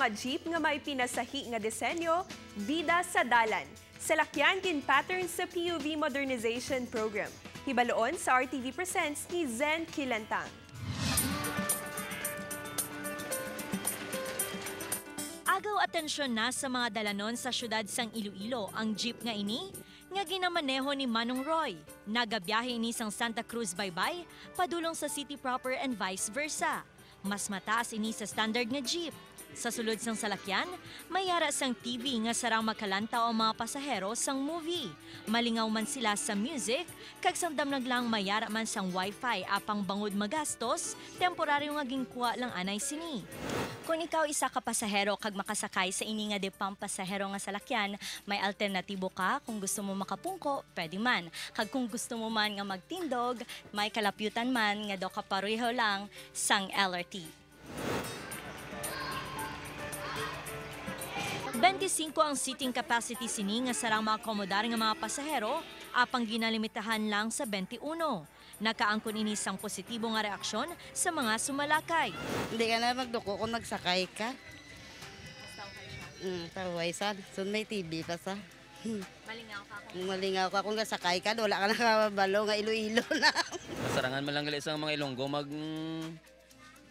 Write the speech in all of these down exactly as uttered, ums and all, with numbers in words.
Mga jeep nga may pinasahi nga disenyo, bida sa dalan. Salakyan gin-pattern sa P U V Modernization Program. Hibaluon sa R T V Presents ni Zen Kilantang. Agaw atensyon na sa mga dalanon sa siyudad sang Iloilo ang jeep nga ini nga ginamaneho ni Manong Roy. Nagabiyahe ini sang Santa Cruz Baybay padulong sa city proper and vice versa. Mas mataas ini sa standard nga jeep. Sa sulod sang salakyan, may yara sang T V nga sarang makalantaw ang mga pasahero sang movie. Malingaw man sila sa music, kag sang damnag lang may yara man sang wifi, apang bangod magastos, temporaryo nga ginkuha lang anay sini. Kon ikaw isa ka pasahero kag makasakay sa ini nga di pampasahero nga salakyan, may alternatibo ka kung gusto mo makapungko, pwede man. Kag kung gusto mo man nga magtindog, may kalapyutan man nga daw kapareho lang sang L R T. Bente singko ang seating capacity sini nga sarang maakomodar nga mga pasahero, apang ginalimitahan lang sa bente uno. Nakaangkon ini sang positibo nga reaksyon sa mga sumalakay. Hindi ka na magduko kung nagsakay ka. Mm, taway sad. Sun may T V pa sa. Malingaw ka kung Malingaw ka kung gasakay ka, wala ka nakabalo nga Iloilo na. Masarangan man lang gali sang mga Ilonggo mag, mm,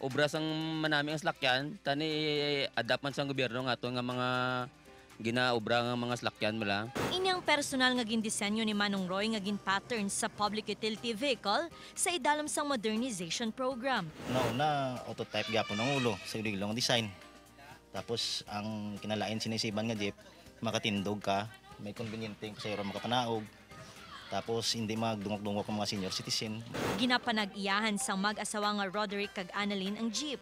obra sang manami ang salakyan, tani adapt man sang gobyerno nga ato nga mga ginaobra nga mga salakyan bala. Ini ang personal nga gindisenyo ni Manong Roy nga gin-pattern sa public utility vehicle sa idalom sang modernization program. Nauna, auto type gyapon ang ulo sa Iloilo nga design. Tapos, ang kinalain sini sa iban nga jeep, makatindog ka, may konbinyente ang pasahero makapanaog. Tapos, hindi magdungok-dungok ang mga senior citizen. Ginapanag-iyahan sang mag-asawa nga Roderick kag Annalyn ang jeep.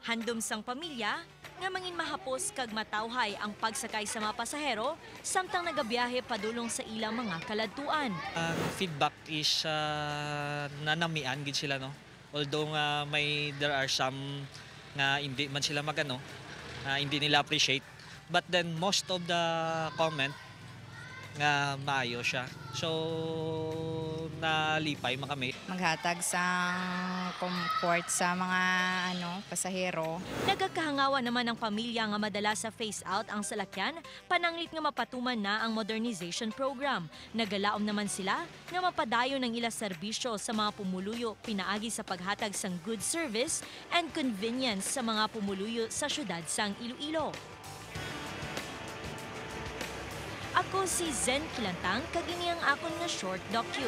Handom sang pamilya nga mangin mahapos kag matawhay ang pagsakay sa mga pasahero samtang nagabiyahe padulong sa ilang mga kaladtuan. Ang feedback is, ah, nanamian gid sila, no? Although nga may, there are some nga hindi man sila magano, nga hindi nila appreciate. But then, most of the comment nga maayo siya. So, nalipay man kami. Maghatag sang comfort sa mga, ano, pasahero. Nagakahangawa naman ang pamilya nga madala sa phase out ang salakyan, pananglit nga mapatuman na ang modernization program. Nagalaom naman sila nga mapadayon ang ila serbisyo sa mga pumuluyo pinaagi sa paghatag sang good service and convenience sa mga pumuluyo sa siyudad sang Iloilo. Ako si Zen Kilantang, kag ini ang akon nga short docu.